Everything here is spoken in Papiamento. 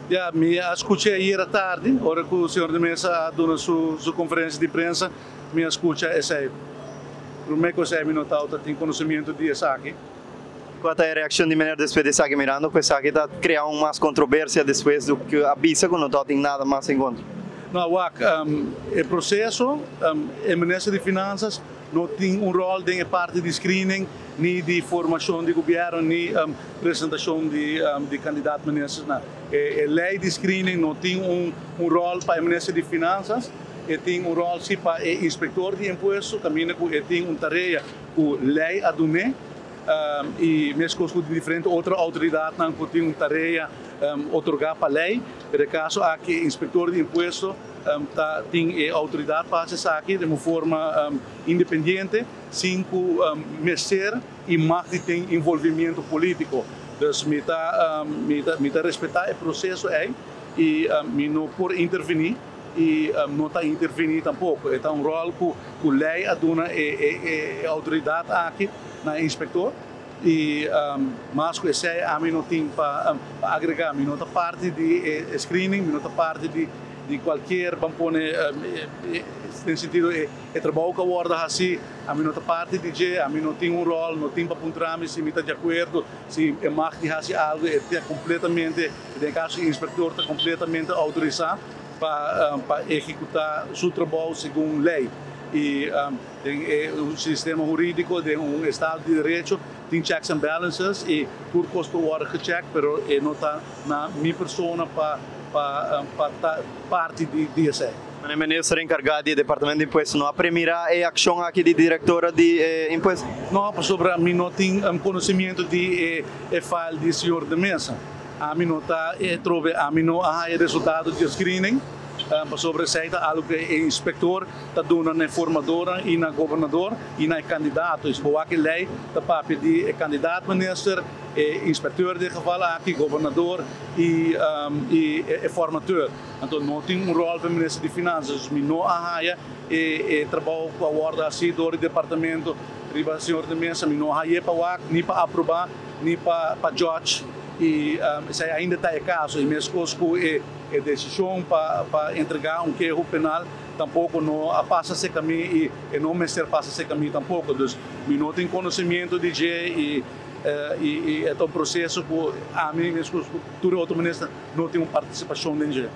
Ja, mi a scucha ayera tardi, ora cu señor de Meza a duna su conferencia di prensa, mi a scucha esey. Prome cu esey mi no tabatin conocimento di esaki. Cua ta e reaccion di meneer despues di esaki, mirando cu esaki ta crea un mas controversia despues di cu a bisa cu no tin nada mas en contra? No, wak, e proceso, e minister di Finanzas no tin un rol den parti di screening, ni di formacion di gobierno, ni presentacion di candidato minister. No. E ley di screening no tin un rol pa e minister di Finanzas, e tin un rol si pa e inspector di impuesto, caminda cu e tin un tarea cu ley a dun'e, y mescos cu diferente otro autoridadnan cu tin un tarea otorga pa ley. Den caso aki, inspector di impuesto tin e autoridad pa aki di un forma independiente, sin cu mester y mag di tin envolvimento politico. Dus mi ta respeta e proceso ey y mi no por interveni y no ta interveni tampoco. E un rol cu ley a duna e autoridad aki na inspector y mas cu esey ami no tin pa agrega. Mi no ta parti di screening, mi no ta parti di cualkier, ban pone, den sentido e trabou cu a wordo haci, ami no ta parti di dje, ami no tin un rol, no tin pa puntra mi si mi ta di acuerdo, si e mag di haci algo. E ta completamente, den caso inspector ta completamente autorisa pa ehecuta su trabou segun ley. Y tin un sistema huridico, di un estado di derecho, tin checks and balances y tur cos ta wordo gecheck, pero no ta na mi persona pa parti di esey. E minister encarga di Departamento di Impuesto no a premira e accion aki di directora di impuesto? No, pasobra mi no tin conocimento di e file di señor de Meza. Ami no ta trobe, ami no a resultado di screening. Pasobra esey ta algo cu e inspector ta duna na formador y na gobernador y na candidato. Is boa cu ley ta papia di candidato minister, e inspector den geval aki, gobernador y formateur. Anto no tin un rol pa minister di Finanzas, mi no a haya e trabou cu a wordo haci door di departamento riba señor de Meza, mi no a haya pa wak, ni pa aproba, ni pa judge y esey ainda ta e caso. Y mescos cu e decision pa entrega un keho penal tampoco no a pasa serca mi y no mester pasa serca mi tampoco. Dus mi no tin conocimento di dje y e un proceso cu ami, mescos cu tur otro minister, no tin un participacion den dje.